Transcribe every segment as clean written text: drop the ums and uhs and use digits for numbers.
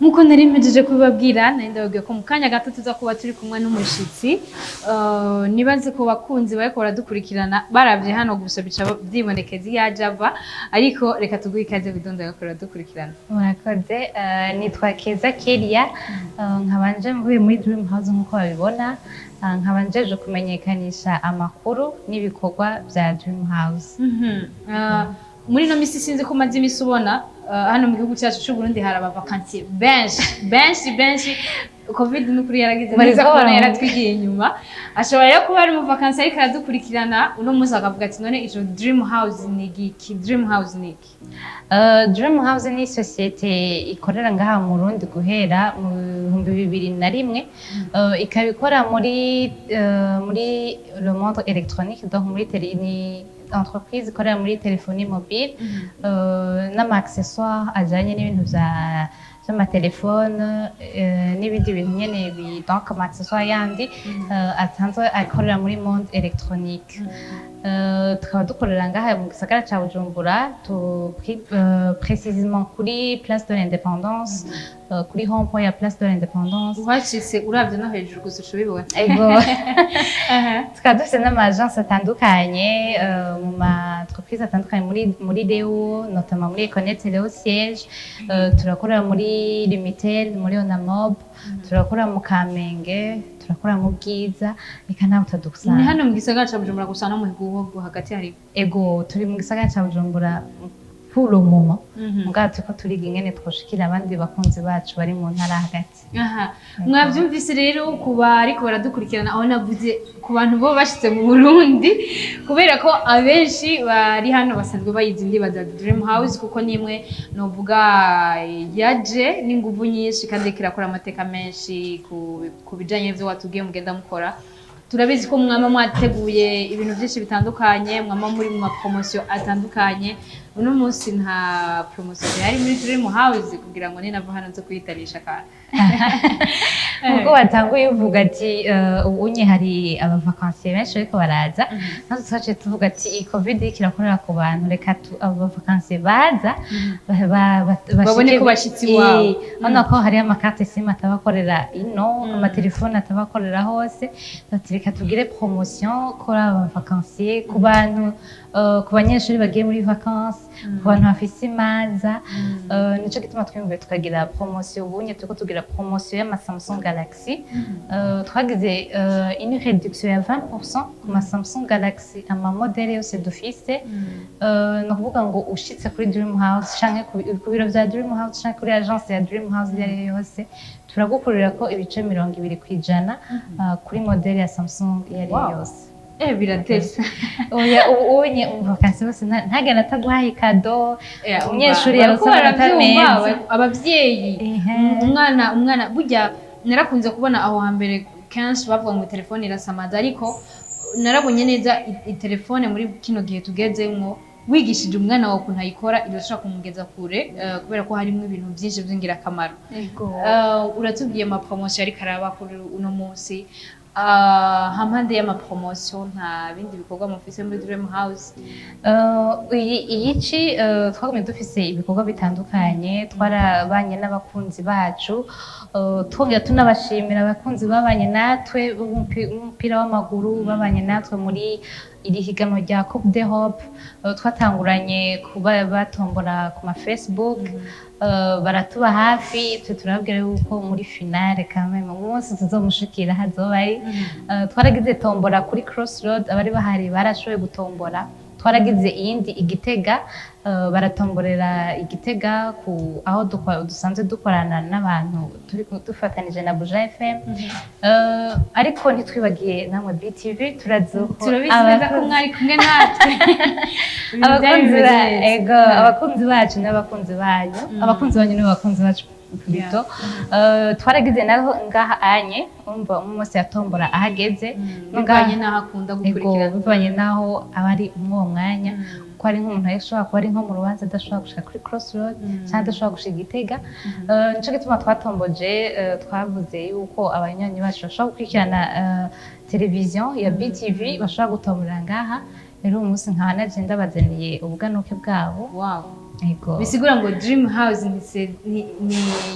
Nkuko nari mpejeje kubibabwira, nari ndababwiye ko mu kanya gato tuza kuba turi kumwe n'umushitsi. Nibaze ku bakunzi bariko baradukurikirana, baravye hano gusa bica vyibonekeza iyo aje ava, ariko reka tuguhe ikaze widondo bariko baradukurikirana. Murakoze. Nitwa Keza Keria, nkaba nje mvuye muri Dream House nk'uko babibona. Nkaba njeje kumenyekanisha amakuru n'ibikorwa bya Dream House. Muri ino misi, sinzi ko umaze imisi ubona, hano mu gihugu cyacu c'u Burundi hari aba vacanciers benshi benshi benshi. Covid n'ukuri yaragize Bariko neza kubona yaratwigiye inyuma. Ashobora rero kuba ari umu vacancier ariko aradukurikirana uno munsi, akavuga ati: "None ico Dream House ni igiki? Dream House ni iki?" Dream House ni sosiyete ikorera ngaha mu Burundi guhera mu 2001, ikaba ikora muri le monde électronique, donc muri télé, ni entreprise ikorera muri téléphonie mobile n'ama accessoires ajanye n'ibintu vya vy'amatelefone n'ibindi bintu nyene donc ama accessoires yandi asanzwe akorera muri monde électronique. Tukaba dukorera ngaha mu gisagara ca Bujumbura, précisément kuri Place de l'Indépendance, kuri rond-point ya Place de l'Indépendance. Uhashitse uravye no hejuru gusa uca ubibona. Ego. Tukaba dufite n'ama agence atandukanye mu ma entreprise atandukanye muri Leo, notamment muri Econet Leo siège. Turakorera muri Lumitel, muri Onamob, turakorera mu Kamenge, turakora mu Bwiza, reka nawe Ni utadusanga. hano mu gisagara ca Bujumbura gusa, no mu gihugu hagati hari? Ego, turi mu gisagara ca Bujumbura pour le moment, mugabo turiko turiga ingene twoshikira abandi bakunzi bacu bari mu ntara hagati. Aha mwavyumvise rero, kuba ariko baradukurikirana, aho navuze ku bantu bo bashitse mu Burundi, kubera ko abenshi bari hano basanzwe bayizi, ndibaza, Dream House, kuko nimwe novuga yaje n'inguvu nyinshi kandi iriko irakora amateka menshi ku bijanye n'ivyo watubwiye mugenda mukora. Turabizi ko mwama mwateguye ibintu byinshi bitandukanye, mwama muri mu ma promotion atandukanye. Uno munsi nta promotion zihari muri Dream House, kugira ngo ninava hano nzo kuyitarisha akantu? Nkuko watanguye uvuga ati ubu unye hari aba vacanciers benshi bariko baraza, natwe twaciye tuvuga ati iyi Covid iriko irakorera ku bantu, reka abo bavakansiye baza Babone bashike ko bashitse iwabo. Urabona ko hariho ama carte SIM atabakorera ino, amatelefone atabakorera hose. Ati reka tugire promotion kuri aba vacanciers, ku bantu, ku banyeshuri bagiye muri vacances, ku bantu bafise imanza. Nico gituma twiyumviye tukagira promotion. Ubunye turiko tugira promotion y'ama Samsung Galaxy. Twagize une réduction ya 20% ku ma Samsung Galaxy, ama modèle yose dufise. Ni ukuvuga ngo ushitse kuri Dream House canke ku biro vya Dream House canke kuri agence ya Dream House iyo ari yo yose, turagukurira ko ibice 20% kuri modèle ya Samsung iyo ari yo yose. Biratese. Oya, ubu unye umu vacancier wese ntagenda ataguhaye cadeau. Umunyeshuri Bariko yaronse amanota baravyumva, meza. Abavyeyi, umwana burya narakunze kubona aho hambere kenshi bavuga ngo telefone irasamaza, ariko narabonye neza itelefone muri kino gihe tugezemwo, wigishije umwana wawe ukuntu ayikora, irashobora kumugeza kure, kubera ko harimo ibintu byinshi by'ingirakamaro. Uratubwiye ama promotion ariko araba kuri uno munsi. Hampande y'ama promotion, nta bindi bikorwa mufise muri Dream House? Iyi ci twagumye dufise ibikorwa bitandukanye, twarabanye n'abakunzi bacu, twongera tunabashimira abakunzi babanye natwe b'umupira w'amaguru, babanye natwe muri iri higanwa rya Coupe d'Europe. Twatanguranye kuba batombora ku ma Facebook, baratuba hafi. Twe turababwira yuko muri finale quand même umunsi tuzomushikira hazoba ari. Twaragize tombora kuri Crossroad, abari bahari barashoboye gutombora. Twaragize iyindi igitega, baratomborera igitega ku aho dusanzwe dukorana n'abantu turi dufatanije na Buja FM. Ariko ntitwibagiye namwe BTV, turazi ko Turabizi neza ko mwari kumwe natwe. Ibintu byari abakunzi bimeze ba neza. Ego, abakunzi bacu n'abakunzi banyu, abakunzi banyu n'abakunzi bacu plutôt. Twaragize naho ngaha anye, umva umwe wese yatombora ahageze. No Bivanye n'aho akunda ego, gukurikirana. Bivanye n'aho aba ari muri uwo mwanya, ko ari nk'umuntu ashobora kuba ari nko mu rubanza, adashobora gushika kuri Crossroad cyangwa adashobora gushika Igitega. Nico gituma twatomboje, twavuze yuko abanywanyi bacu bashobora gukurikirana televiziyo ya BTV, bashobora gutomborera ngaha. Rero uyu munsi nkaba naje ndabazaniye ubuganuke bwabo. Ego. Bisigura ngo Dream House ni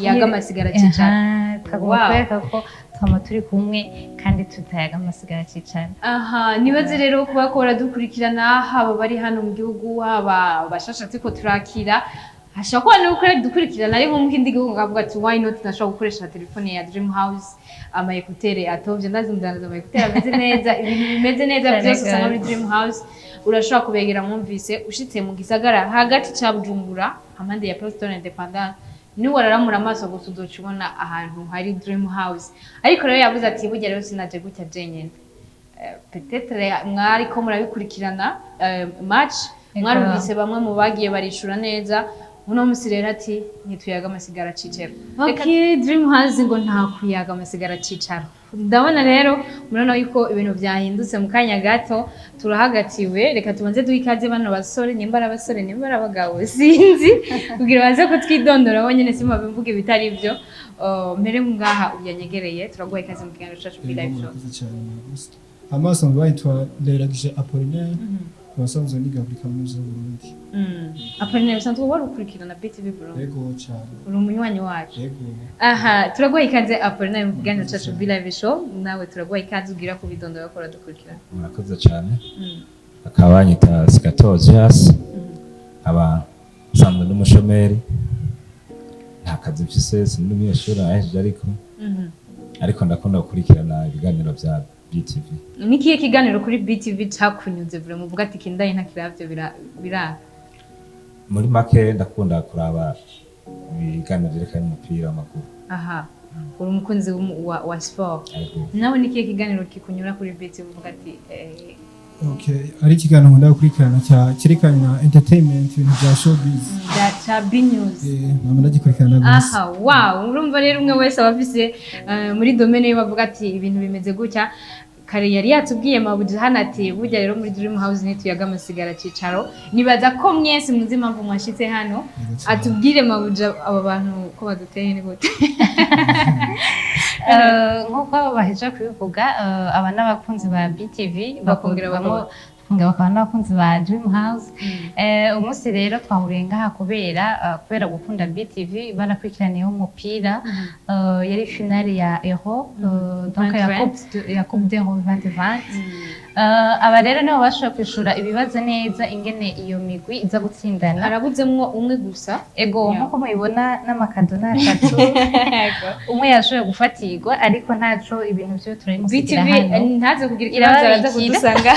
yaga amasigara cicaro. Aha, twagomba kwereka ko twama turi kumwe kandi tutayaga amasigara cicaro. Aha, nibaze rero kuba ko baradukurikirana, haba bari hano mu gihugu, haba bashasha turiko turakira, hashobora kuba nuko dukurikirana ari nko mu kindi gihugu, akavuga ati: "Why not nashobora gukoresha telefone ya Dream House?" Ama écouteurs atovye, ndazi mudandaza ama écouteurs ameze neza, ibintu bimeze neza byose usanga muri Dream House. Urashobora kubegera. Mwumvise, ushitse mu gisagara hagati ca Bujumbura, hampande ya Place de l'Indépendance, niwararamura amaso gusa uzoca ubona ahantu hari Dream House. Ariko rero yavuze ati: "Burya rero sinaje gutya jenyene." Peut-être mwariko murabikurikirana match, mwarumvise bamwe mu bagiye barishura neza. Uno musi rero ati: "Ntituyaga amasigara cicaro." Okay, Dream House ngo nta kuyaga amasigara cicaro. Ndabona rero murabona yuko ibintu byahindutse mu kanya gato, turahagatiwe. Reka tubanze duhe ikaze bano basore, nimba ari abasore, nimba ari abagabo, sinzi, kugira baze kutwidondora bonyene, simba mvuge ibitari byo. Mbere ngaha uyanyegereye, turaguha ikaze mu kiganiro cacu kuri live show. Murakoze cyane, murakoze. Amaso bayitwa Ndayiragije Apollinaire, abasanzwe niga kuri Kaminuza y'Uburundi. Apollinaire, usanzwe wari ukurikirana BTV Burundi? Yego cyane. Uri umunywanyi wacu. Yego. Aha, turaguha ikaze Apollinaire mu kiganiro cacu Be Live Show. Nawe turaguha ikaze, ugira ku bidondora ko uradukurikirana. Murakoze cyane. Bakaba banyita Sikatozias, nkaba nsanzwe ndi umushomeri, nta kazi mfise, sindi umunyeshuri, nahejeje, ariko ndakunda gukurikirana ibiganiro bya BTV. Ni kihe kiganiro kuri BTV cakunyuze vure muvuga ati: "Kindaye ntakiravyo biranga"? Muri make ndakunda kuraba ibiganiro vyerekana umupira w'amaguru. Aha, uri umukunzi wa sport. Ariko Nawe ni kihe kiganiro kikunyura kuri BTV uvuga ati Okay, ari ikiganiro nkunda gukurikirana cya cyerekana entertainment, ibintu bya showbiz. Bya ca B News? Eh, nama ndagikurikirana rwose. Aha, wow, urumva rero umwe wese aba afise muri domaine ye bavuga ati ibintu bimeze gutya. Kare yari yatubwiye mabuja hano ati: "Burya rero muri Dream House ntituyaga amasigara cicaro." Nibaza ko mwese muzi impamvu mwashitse hano. Yego cyane. Atubwire mabuja, aba bantu ko baduteye ni gute? Nk'uko baheje kubivuga, aba n'abakunzi ba BTV. Bakongera bakongera bakaba n'abakunzi ba Dream House. Umunsi rero twahuriye ngaha kubera gukunda BTV, barakurikiraniyeho umupira. Yari finale ya Euro, donc ya 2020. Coupe ya Coupe d'Euro 2020. Aba rero nibo bashoboye kwishura ibibazo neza ingene iyo migwi iza gutsindana. Harabuzemwo umwe gusa. Ego. Nkuko mubibona n'amakado ni atatu, umwe yashoboye gufatirwa, ariko ntaco, ibintu vyo turabimusigira BTV hano. ntaze kugira ikibazo, araza Irababikira. kudusanga.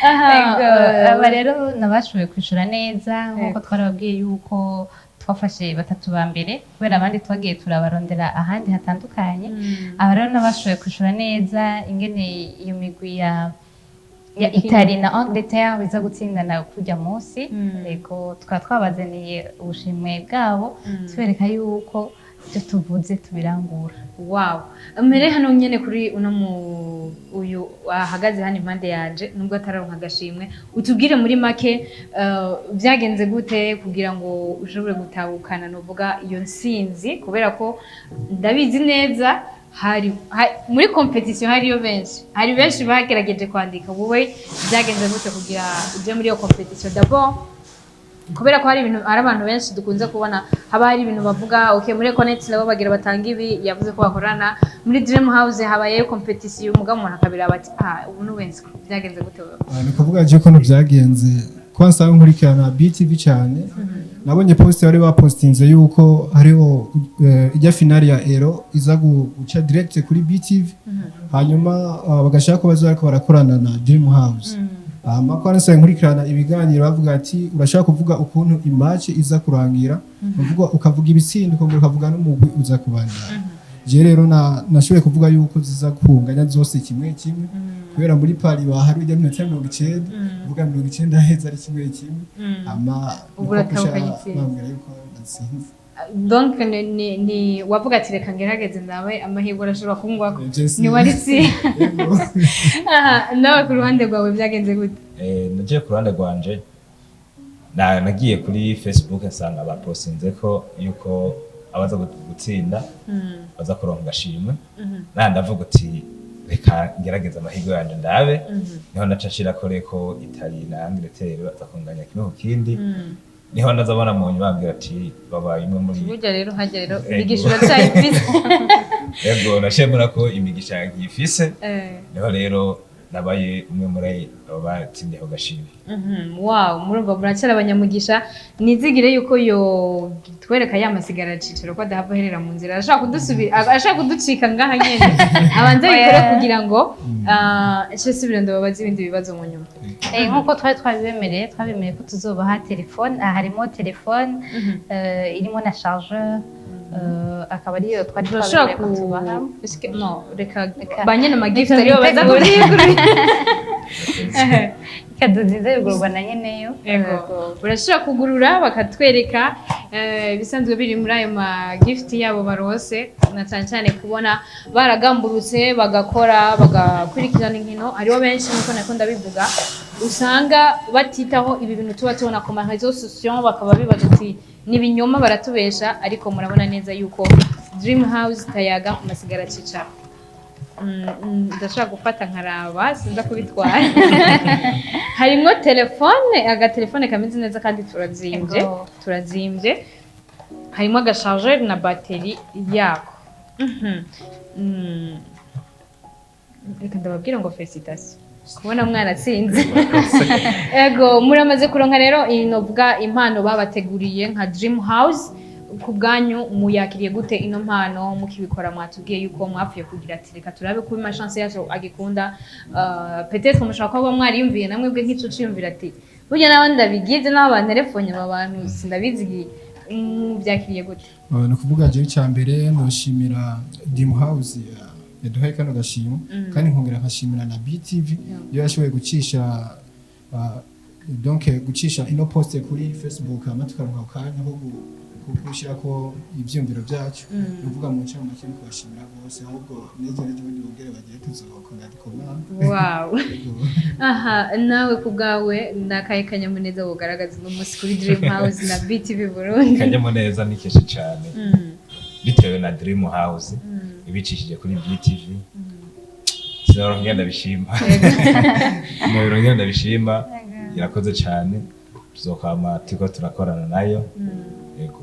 Aha, Ego, aba rero nabashoboye kwishura neza nkuko twarababwiye yuko twafashe batatu ba mbere, kubera abandi twagiye turabarondera ahandi hatandukanye. Aba rero nabashoboye kwishura neza ingene iyo migwi ya Italy na Angleterre biza gutsindana kurya munsi. Ego, tukaba twabazaniye ubushimwe bwabo, tubereka yuko ibyo tuvuze tubirangura. Wow, mbere hano nyene kuri uno mu uyu ahagaze hano impande yanje, nubwo atararonka agashimwe, utubwire muri make byagenze gute kugira ngo ushobore gutahukana novuga iyo ntsinzi, kubera ko ndabizi neza hari muri competition hariyo benshi, hari benshi bagerageje kwandika. Wowe byagenze gute kugira uje muri iyo competition d'abord? Kubera ko hari ibintu, hari abantu benshi dukunze kubona haba hari ibintu bavuga: "Okay, muri Econet nabo bagira batanga ibi." Yavuze ko bakorana muri Dream House, habayeyo competition, umugabo umuntu akabira bati: "Ah, ubu nuwenzi byagenze gute wewe?" Ah, ni ukuvuga je ukuntu byagenze, ko nsanzwe nkurikirana BTV cyane, nabonye post bari bapostinze yuko hariho ijya finale ya Euro iza guca direct kuri BTV, hanyuma bagashaka ko baza bariko barakorana na Dream House. Hama ko nsanzwe nkurikirana ibiganiro, bavuga ati urashaka kuvuga ukuntu i match iza kurangira, uvuga ukavuga ibitsindo, ukongera ukavuga n'umugwi uza kubandanya. Je rero nashoboye kuvuga yuko ziza kunganya zose kimwe kimwe, kubera muri paris bahari ujya minota 90, uvuga 90 aheza ari kimwe kimwe, ama Ubu uratahukanye intsinzi. Bambwira yuko natsinze. Donc ni wavuga ati: "Reka ngerageze ndabe, amahirwe arashobora kungwako." Jesse. Ni wari si Yego. Aha, nawe ku ruhande rwawe byagenze gute? Nagiye ku ruhande rwanje, nagiye kuri Facebook nsanga bapostinze ko yuko abaza gutsinda baza kuronka agashimwe, na ndavuga uti: "Reka ngerageze amahirwe yanje ndabe." Niho naca nshirako reko Italy na Angleterre baza kunganya kimwe ku kindi. Niho ndazabona mu nyuma bambwira ati babaye imwe muri Burya rero hajya rero Ego. imigisha uracyayifise. Yego, nashimira ko imigisha nkifise. Niho rero nabaye umwe muri abo batsindiye ako gashimwe. Wow, murumva muracyari abanyamugisha. Nizigire yuko yo twereka ya masigara cicaro ko adahava aherera mu nzira, arashaka kudusubira, arashaka kuducika ngaha nyene, abanze bikore kugira ngo nce subira ndababaza ibindi bibazo mu nyuma. Nk'uko twari twabibemereye, twabemereye ko tuzobaha telefone. Aha harimo telefone irimo na chargeur, akaba ariyo twari Turashobora twabemereye ko ku tubaha. No, reka Reka. ba nyene ama gift Reka aribo baza bitegure. kubyigurira. Cadeau nziza yugururwa na nyeneyo. Ego. Urashobora kugurura bakatwereka ibisanzwe biri muri ayo ma gift yabo barose, na cyane cyane kubona baragamburutse bagakora, bagakurikirana inkino. Hariho benshi, nkuko nako ndabivuga, usanga batitaho ibi bintu tuba tubona ku ma réseaux sociaux, bakaba bibaza ati ni ibinyoma, baratubesha. Ariko murabona neza yuko Dream House Tayaga masigara cicaro. Ndashobora gufata nkaraba, sinza kubitwara. Harimwo telefone, agatelefone kameze neza kandi turazimbye. Ego. Turazimbye. Harimo aga chargeur na bateri yako. Reka ndababwira ngo félicitations kubona mwana atsinze. Ego, muramaze kuronka rero inovuga impano babateguriye nka Dream House. Ku bwanyu muyakiriye gute ino mpano? Mukibikora mwatubwiye yuko mwapfuye kugira ati reka turabe kuba ama chance yacu agikunda. Peut-être mushobora kuba mwariyumviye namwe bwe nk'ico ciyumvira ati burya nawe ndabigize, n'aho bantelefone aba bantu sindabizigiye. Mubyakiriye gute? Ni ukuvuga jewe icya mbere noshimira Dream House yaduhaye kano gashimwe, kandi nkongera nkashimira na BTV iyo yashoboye gucisha donc gucisha ino poste kuri Facebook, hama tukaronka ako kanya ko gushyirako ivyiyumviro byacu. Ni ukuvuga mu ncamake ni kubashimira rwose. Ahubwo n'ejo n'ejo bundi bongere bagire, tuzokongera dukomane. Wow, aha nawe ku bwawe ni akahe kanyamuneza bugaragaza uno munsi kuri Dream House na BTV Burundi? Kanyamuneza ni kenshi cyane bitewe na Dream House ibicishije kuri BTV. Sinoronka ingene ndabishima, sinoronka ingene ndabishima. Irakoze cyane, tuzokwama turiko turakorana nayo. Yego.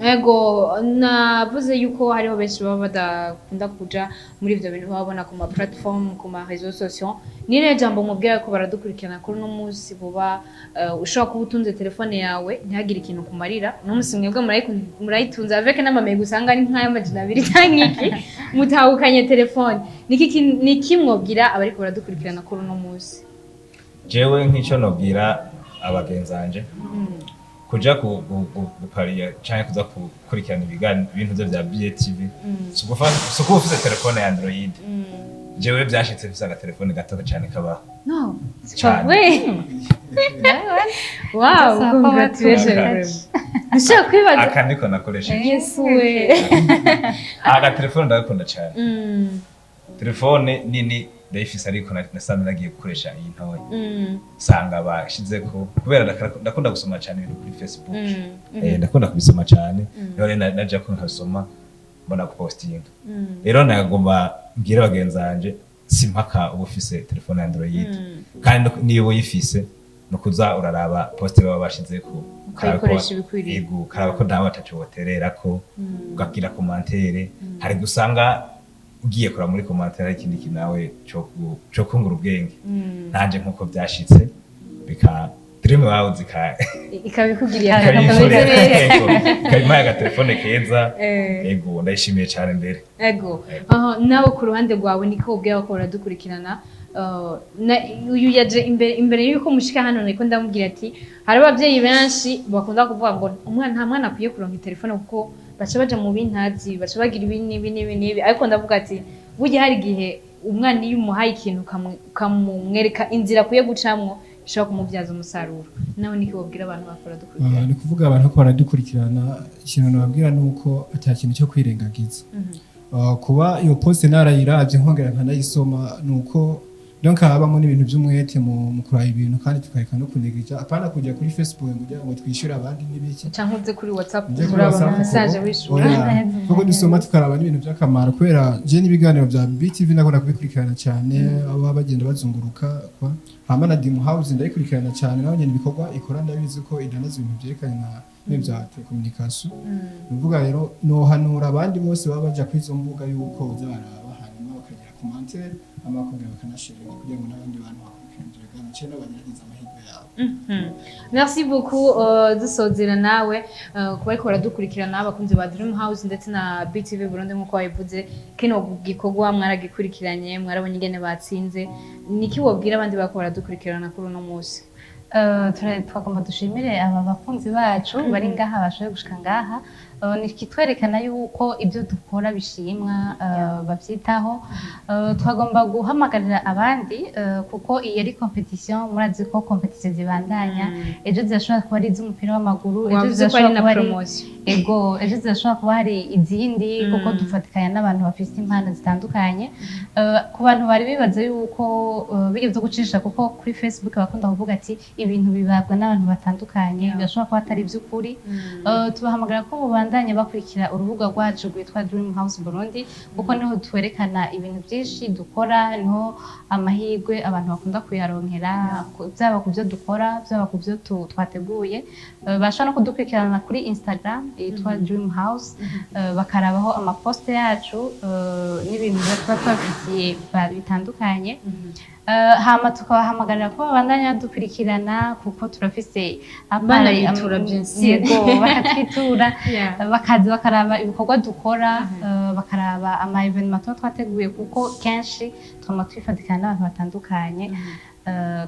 Ego, navuze yuko hariho benshi baba badakunda kuja muri ivyo bintu babona ku ma platform, ku ma réseaux sociaux. Ni irihe jambo mubwira ko baradukurikirana kuri uno munsi? Buba ushobora kuba utunze telefone yawe ntihagire ikintu kumarira. Uno munsi mwebwe murayitunze avec n'amamega usanga ari nk'ay'amajana 2 canke iki, mutahukanye telefone. Niki niki mwobwira abariko baradukurikirana kuri uno munsi? Jewe nk'icyo nobwira abagenzi banje, kuja gupariya canke kuza gukurikirana ibiganiro, ibintu vyo vya BTV, si ukuba ufise telefone ya Android. Jewe vyashitse mfise agatelefone gato cane kabaho. No. Cane. We, wow, Sasa, congratulations. Nshobora kwibaza Aka niko nakoresheje. Yesu we! Agatelefone ndagakunda cane. Telefone nini ndayifise, ariko nasanze nagiye gukoresha iyi ntoya, sanga bashizeko kubera ndakunda gusoma cane ibintu kuri Facebook. Ndakunda kubisoma cane. Rero naja ko nkabisoma mbona gupostinga. Rero nagomba mbwire bagenzi banje, simpaka uba ufise telefone ya Android, kandi niba uyifise ni ukuza uraraba poste baba bashizeko. Ukayikoresha ibikwiriye. Yego, ukaraba ko ntawe ataco wotererako, ukagira commentaire. Hari gusanga ugiye kuraba muri commentaire hari ikindi kintu nawe co kungura ubwenge. Nanje nkuko vyashitse bika Dream House zika Ikabikugiriye akamaro. Ikabimpaye agatelefone keza. Yego, ndayishimiye cane mbere. Ego. Ego. Aha, nawe ku ruhande rwawe niko ubwira ko baradukurikirana? Uyu yaje imbere yuko mushika hano, niko ndamubwira ati hari abavyeyi benshi bakunda kuvuga ngo umwana, nta mwana akwiye kuronka telefone kuko baca baja mu bintazi, baca bagira ibi n'ibi n'ibi n'ibi. Ariko ndavuga ati burya hari igihe umwana iyo umuhaye ikintu ukamumwereka inzira akwiye gucamwo, bishobora kumubyaza umusaruro. Nawe niko wabwira abantu bakora dukurikirana? Ni kuvuga abantu ko baradukurikirana, ikintu nababwira ni uko ata kintu cyo kwirengagiza. Kuba iyo poste narayiravye nkongera nkanayisoma, ni uko donc Donc habamo n'ibintu by'umwete mu kuraba ibintu, kandi tukareka no kunegija, apana kujya kuri Facebook ngo kugira ngo twishyure abandi n'ibiki. Canke uze kuri WhatsApp Nje kuri uraba WhatsApp message kuko- wishura. Oya, kuko dusoma tukaraba n'ibintu by'akamaro, kubera je n'ibiganiro bya BTV nakunda kubikurikirana cyane, aho baba bagenda bazunguruka kwa hama na Dream House ndayikurikirana cyane naho nyene ibikorwa ikora, ndabizi ko idandaza ibintu byerekanye na n'ibya telecommunication. Ni ukuvuga rero nohanura abandi bose baba baja kuri izo mbuga yuko baza baraba, hanyuma bakagira commentaire, hama bakongera bakanasharinga kugira ngo n'abandi bantu bakurikirane ivyo biganiro canke bagerageze amahirwe yabo. Merci beaucoup. Dusozera nawe, kuba ariko baradukurikirana, abakunzi ba Dream House ndetse na BTV Burundi, nk'uko wabivuze, kino gikorwa mwaragikurikiranye, mwarabonye ingene batsinze. Niki wobwira abandi bariko baradukurikirana kuri uno munsi? Twagomba dushimire aba bakunzi bacu bari ngaha bashoboye gushika ngaha. Ni kitwerekana yuko ibyo dukora bishimwa, bavyitaho. Twagomba guhamagarira abandi, kuko iyi ari compétition. Murazi ko compétition zibandanya, ejo zirashobora kuba ari iz'umupira w'amaguru, ejo Wavuze ko ari zirashobora na kuba ari promotion. Ego, ejo zirashobora kuba hari izindi, kuko dufatikanya n'abantu bafise impano zitandukanye. Ku bantu bari bibaza yuko bijya byo gucisha, kuko kuri Facebook bakunda kuvuga ati ibintu bibabwa n'abantu batandukanye, birashobora kuba atari iby'ukuri. Tubahamagara ko mubandanya bakurikira urubuga rwacu rwitwa Dream House Burundi, kuko niho twerekana ibintu byinshi dukora, niho amahirwe abantu bakunda kuyaronkera, byaba ku byo dukora, byaba ku byo twateguye. Bashobora no kudukurikirana kuri Instagram yitwa Dream House, bakarabaho amaposte yacu n'ibintu tuba twabafitiye bitandukanye. Hama tukabahamagarira ko babandanya dukurikirana, kuko turafise Banabitura, bien sûr. Yego, bakatwitura, bakaza bakaraba ibikorwa dukora, bakaraba ama événements tuba twateguye, kuko kenshi twama twifatikana n'abantu batandukanye.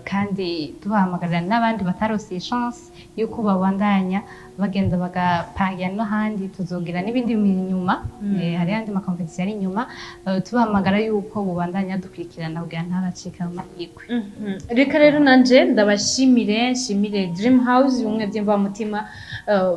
Kandi tubahamagarira n'abandi batarose iyi chance yuko babandanya bagenda bagapangira n'ahandi, tuzogira n'ibindi bintu inyuma. Hari andi ma compétitions ari inyuma. Tubahamagara yuko bubandanya dukurikirana kugira ntabacika amahirwe. Reka rero nanje ndabashimire, nshimire Dream House bimwe by'imvamutima.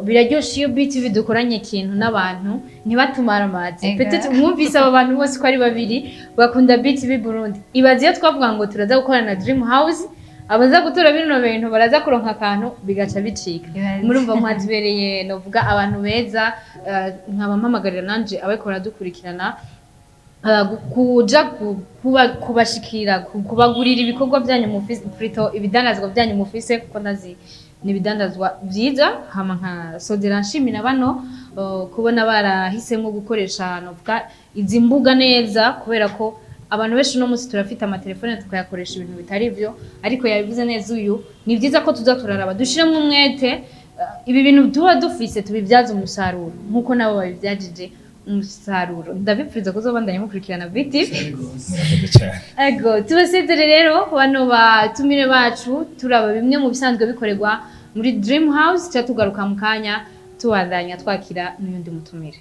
Biraryoshe iyo BTV dukoranye ikintu n'abantu ntibatumara amazi. Peut-être mwumvise aba bantu bose ko ari babiri bakunda BTV Burundi. Ibaze iyo twavuga ngo turaza gukorana na Dream House, abaza gutora bino bintu baraza kuronka akantu bigaca bicika. Ibaze. Murumva mwatubereye novuga abantu beza. Nkaba mpamagarira nanje abariko baradukurikirana kuja kubashikira, kubagurira ibikorwa byanyu mufise, plutôt ibidandazwa byanyu mufise, kuko ndazi ni ibidandazwa vyiza. Hama nka sodera nshimira bano kubona barahisemo gukoresha novuga izi mbuga neza, kubera ko abantu benshi uno munsi turafite amatelefone tukayakoresha ibintu bitari byo. Ariko yabivuze neza uyu, ni byiza ko tuza turaraba dushiremo umwete, ibi bintu tuba dufise tubibyaze umusaruro nk'uko nabo babibyajije umusaruro. Ndabipfuriza kuzobandanya mukurikirana BTV. Murakoze cyane. Ego, tubasezere rero bano batumire bacu, turaba bimwe mu bisanzwe bikorerwa muri Dream House, tuba tugaruka mu kanya tubandanya twakira n'uyundi mutumire.